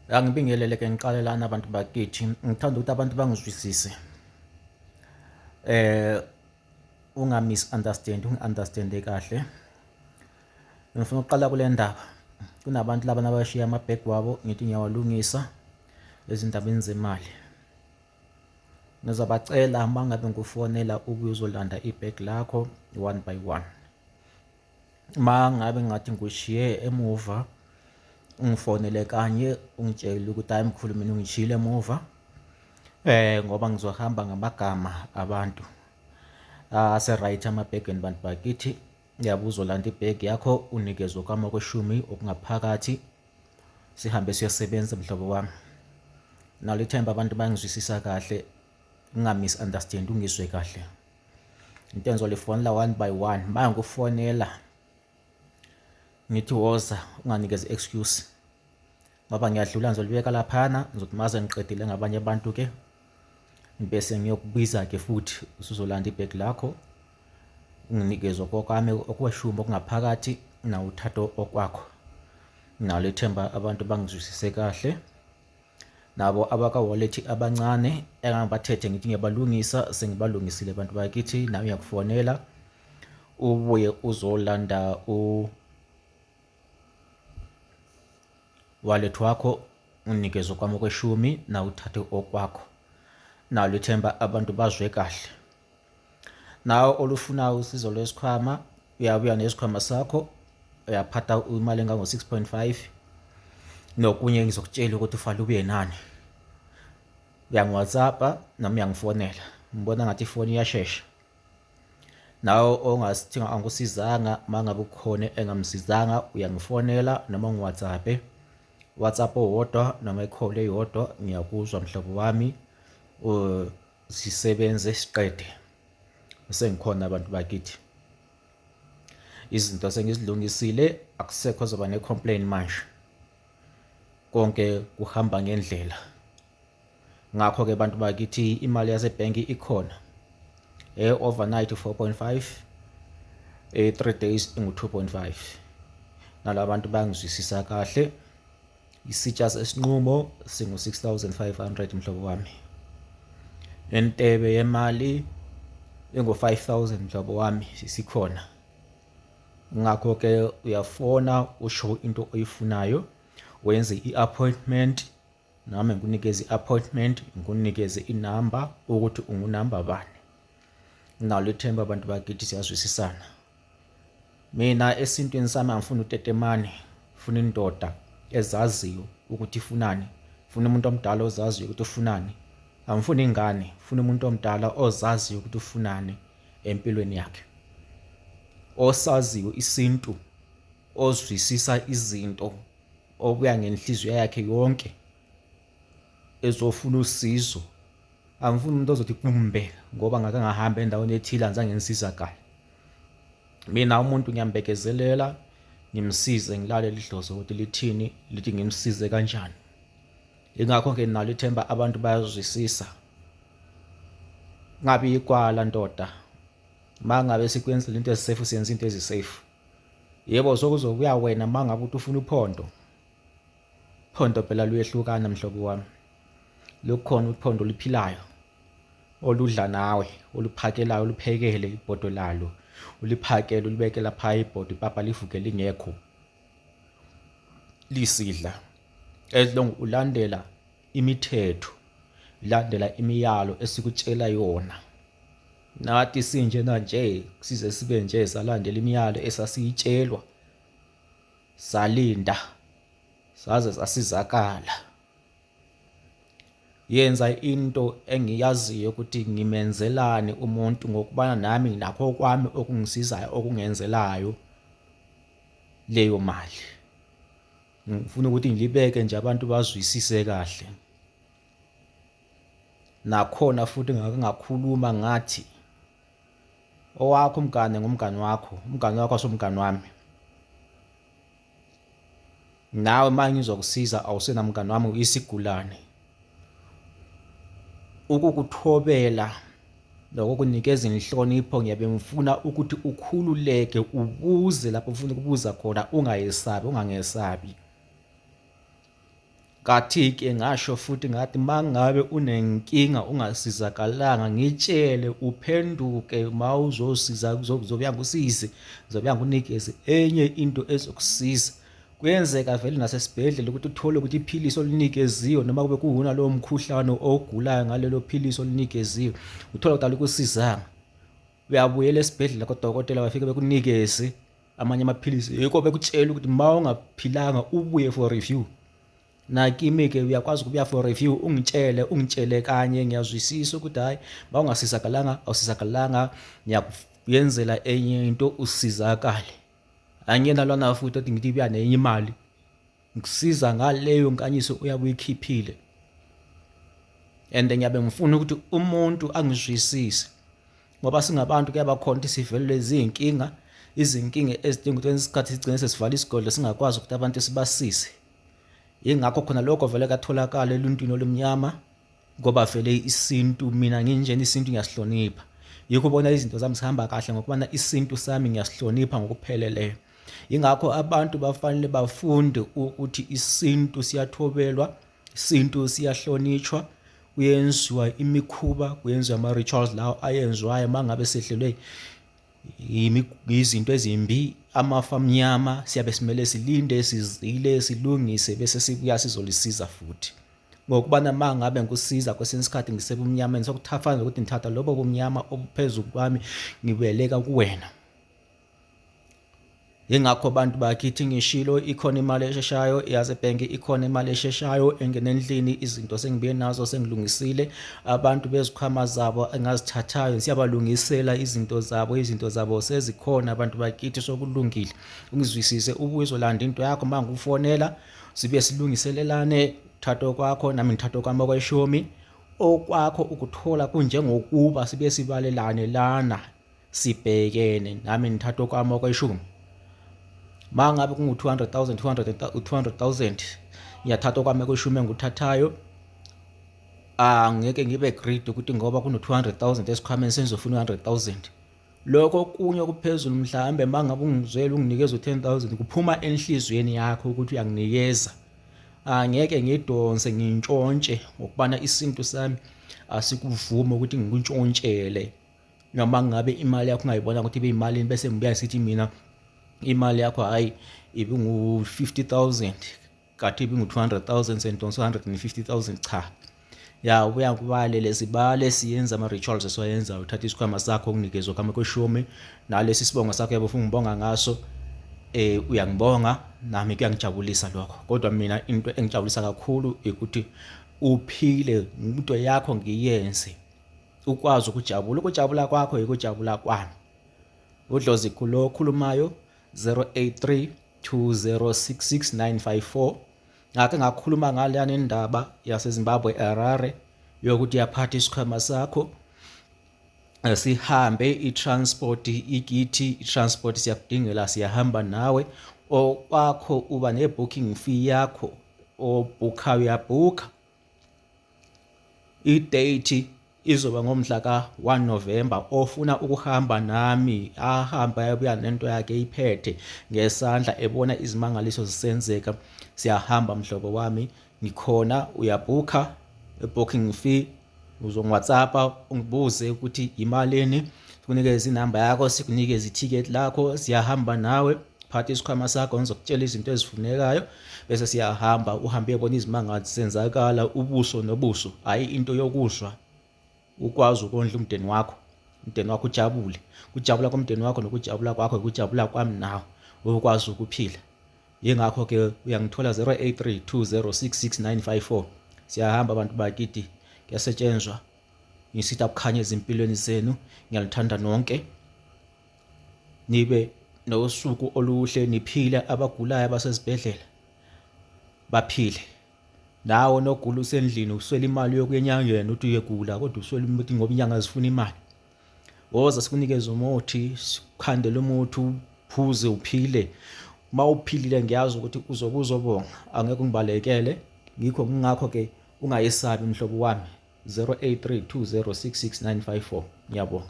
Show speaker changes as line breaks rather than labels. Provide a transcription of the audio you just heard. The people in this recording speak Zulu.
Angibingelele ke ngiqale lana abantu bakithi. Ngithanda ukuthi abantu bangizwisise. Eh unga misunderstand, ungi-understande kahle. Ngifuna ukuqala kule ndaba. Kunabantu laba nabashiya amabhegi wabo ngithi ngiyawalungisa ezindabeni zemali. Ngizobacela uma ngabe ngikufonela ubuye uzolanda ibhegi lakho one by one. Uma ngabe ngathi ngikushiye emuva ungifonele kanye ungitshele ukuthi hhayi mkhulu mina ungishiyile emuva ngoba ngizohamba ngamagama abantu ase-right amabhegeni bantu bakithi. Yabo uzolanda ibhegi yakho unikezwe okwami okweshumi okungaphakathi sihambe siyosebenza mhlobo wami. Nalo ithemba abantu bangizwisisa kahle nginga-misunderstand ungizwe kahle. Into engizolifonela one by one uma ngikufonela ngithi woza unganikezi excuse ngoba ngiyadlula ngizolibeka laphana ngizothi maze ngiqedile ngabanye abantu ke bese ngiyokubiza ke futhi usuzolanda ibhegi lakho unginikeze okwami okweshumi okungaphakathi nawe uthathe okwakho. Nginalo ithemba abantu bangizwisise kahle. Nabo abaka-wallet abancane engangibathethe ngithi ngiyabalungisa sengibalungisile abantu bakithi nawe uyakufonela ubuye uzolanda u wallet wakho unikeze okwami okweshumi nawe uthathe okwakho. Nalo ithemba abantu bazwe kahle. Nawe olufunayo usizo lwesikhwama uyabuya nesikhwama sakho uyaphatha imali engango-6.5 nokunye ngizokutshela ukuthi ufanele ubuye nani. Uyangi-WhatsApp-a noma uyangifonela ngibona ngathi ifoni iyashesha. Nawe ongathi angikusizanga uma ngabe kukhona engamsizanga uyangifonela noma ungi-WhatsApp-e. WhatsApp owodwa noma i-call eyodwa ngiyakuzwa mhlobo wami. Sisebenze siqede sengikhona abantu bakithi izinto sengizilungisile akusekho ozoba ne-complain manje konke kuhamba ngendlela ngakho-ke bantu bakithi imali yasebhenki ikhona e-overnight 4.5 e-3 days ingu-2.5 nalabantu bangizwisisa kahle. Isitsha sesinqumo singu-6500 mhlobo wami. Entebe yemali ingu-5000 mhlobo wami isikhona. Ngakho-ke uyafona usho into oyifunayo wenze i-appointment nami ngikunikeze i-appointment ngikunikeze inamba ukuthi ungunamba bani. Nginalo ithemba abantu bakithi siyazwisisana. Mina esintwini sami angifuni utetemane, ngifuna indoda ezaziyo ukuthi ifunani. Ngifuna umuntu omdala ozaziyo ukuthi ufunani. Angifuni ingane, ngifuna umuntu omdala ozaziyo ukuthi ufunani empilweni yakhe. Osaziyo isintu, ozwisisa izinto, obuya ngenhliziyo yakhe yonke ezofuna usizo. Angifuni umuntu ozothi kumbe ngoba ngake ngahamba endaweni ethile angizange ngisizakale. Mina umuntu ngiyambekezelela ngimsize ngilalele idlozi ukuthi lithini lithi ngimsize kanjani. Ingakho ke nalo ithemba abantu bayazwisisa. Ngabe ikwala ndoda. Mangabe sikwenzela into ezisafe siyenza into ezisafe. Yebo sokuzobuya wena mangabe uthi ufuna uphondo. Phondo phela luyehlukana mhlobo wami. Lukhona uphondo oluphilayo oludla nawe oluphakelayo oluphekele ibhodo lalo uliphakele ulibeke lapha ibhodo ipapa livuke lingekho lisidla as long ulandela imithetho ulandela imiyalo esikutshela yona nathi sinjena nje size sibe nje salandela imiyalo esasiyitshelwa salinda saze sasizakala. Yenza into engiyaziyo ukuthi ngimenzelani umuntu ngokubana nami nginakho okwami okungisizayo okungenzelayo leyo mali. Ngifuna ukuthi ngilibeke nje abantu bazwisise kahle. Nakhona futhi ngake ngakhuluma ngathi owakho umngane ngumngane wakho, umngane wakho asumngane wami. Nawe uma ngizokusiza awusenamngane wami uyisigulane. Ukukuthobela nokukunikeza inhlonipho ngiyabe ngifuna ukuthi ukhululeke ubuze lapho ufuna ukubuza khona ungayesabi ungangesabi. Ngathi-ke ngasho futhi ngathi mangabe unenkinga ungasizakalanga ngitshele uphenduke ma uzosiza kuzobuya ngikusize ngizobuya ngikunikeze enye into ezokusiza. Kuyenzeka vele nasesibhedlela ukuthi uthole ukuthi iphilisi olunikeziwe noma kube kuwuna lowo mkhuhlane owugulayo ngalelo philisi olunikeziwe uthole ukuthi alikusizanga. Uyabuyela esibhedlela kodokotela bafike bekunikeze amanye amaphilisi yikho bekutshela ukuthi uma ungaphilanga ubuye for review. Nakimi-ke uyakwazi ukubuya for review ungitshele ungitshele kanye ngiyazwisisa ukuthi hhayi uma ungasizakalanga awusizakalanga ngiyakuyenzela enye into usizakale. Angiyena lona futhi othi ngithi ibuya nenye imali ngikusiza ngaleyo nkanyiso uyabe uyikhiphile and ngiyabe ngifuna ukuthi umuntu angizwisise ngoba singabantu kuyaba khona ukuthi sivelelwe izinkinga izinkinga ezidinga ukuthi isikhathi sigcine sesivala isigodlo singakwazi ukuthi abantu sibasize yingakho khona lokho vele katholakala eluntwini olumnyama ngoba vele isintu mina nginjena isintu ngiyasihlonipha yikho ubona izinto zami zihamba kahle ngokubana isintu sami ngiyasihlonipha ngokupheleleyo yingakho abantu bafanele bafunde ukuthi isintu siyathobelwa isintu siyahlonishwa kuyenziwa imikhuba kuyenziwa ama-rituals lawo ayenziwayo uma ngabe sehlelwe izinto ezimbi amafa amnyama siyabe simele silinde sizile silungise bese sibuya sizolisiza futhi ngokubana uma ngabe ngikusiza kwesinye isikhathi ngisebumnyameni sokuthafana nokuthi ngithatha lobo bumnyama obuphezu kwami ngibeleka kuwena Yingakho abantu bakithi ngishilo ikhona imali esheshayo yasebhenki ikhona imali esheshayo engena endlini izinto sengibuye nazo sengilungisile abantu bezikhwama zabo engazithathayo siyabalungisela izinto zabo izinto zabo sezikhona abantu bakithi sokulungile ungizwisise ubuye uzolanda into yakho uma ngikufonela sibuye silungiselelane thatha okwakho nami ngithatha okwami okweshumi okwakho ukuthola kunjengokuba sibe sibalelane lana sibhekene nami ngithatha okwami okweshumi ma ngabe kungu-200 000 200 000 ngiyathatha okwami okweshumi engikuthathayo angeke ngibe greedy ukuthi ngoba kuno-200 000 esikhwameni sengizofuna u-100 000 lokho okunye okuphezulu mhlawumbe ma ngabe ungizwela unginikeza u-10 000 kuphuma enhliziyweni yakho ukuthi uyanginikeza angeke ngidonse ngintshontshe ngokubana isintu sami asikuvumi ukuthi ngikuntshontshele noma ngabe imali yakho ungayibona ukuthi ibe imalini bese ngibuya sithi mina imali yakho hhayi ibingu-50 000 kathi ibingu-200 000 sengidonsa u-150 000 cha ya ubuya kubalele sibale siyenza ama-rituals esiwayenzayo uthatha isikhwama sakho ukunikezwa kwami kweshumi nalesi sibongo sakho yabo ufuna ngibonga ngaso eh uyangibonga nami kuyangijabulisa lokho kodwa mina into engijabulisa kakhulu ukuthi uphile into yakho ngiyenze ukwazi ukujabula ukujabula kwakho yikujabula kwami udlozi kulo okhulumayo 083 2066954 ngake ngakhuluma ngaleyana indaba yaseZimbabwe eHarare yokuthi yaphatha isikhwama sakho sihambe i-transport ikithi i-transport siyakudingela siyahamba nawe okwakho uba ne-booking fee yakho obhukha uyabhukha I-date izoba ngomhla ka-1 November. Ofuna ukuhamba nami ahambe ayobuya nento yakhe eyiphethe ngesandla ebona izimangaliso zisenzeka. Siyahamba mhlobo wami, ngikhona uyabhukha booking fee uzongi-WhatsApp-a ungibuze ukuthi yimalini, sikunikeze inamba yakho, sikunikeze ithikithi lakho, siyahamba nawe. Phatha isikhwama sakho ngizokutshela izinto ezifunekayo bese siyahamba uhambe uyobona izimanga zenzakala ubuso nobuso hhayi into yokuzwa ukwazi ukondla umndeni wakho umndeni wakho ujabule kujabula komndeni wakho nokujabula kwakho ukujabula kwami nawe ukwazi ukuphila yingakho ke uyangithola 083 2066954 siyahamba abantu bakithi kuyasetshenzwa ngisithi akukhanye ezimpilweni zenu ngiyalithanda nonke nibe nosuku oluhle niphile abagulayo abasezibhedlela baphile nawe nogula usendlini uswela imali yokuya enyangeni uthi uyegula kodwa uswela umuthi ngoba inyanga zifuna imali woza sikunikeze umuthi sikukhandele umuthi uphuze uphile uma uphilile ngiyazi ukuthi uzobe uzobonga angeke ungibalekele ngikho kungakho ke ungayesabi mhlobo wami 0832066954 ngiyabonga.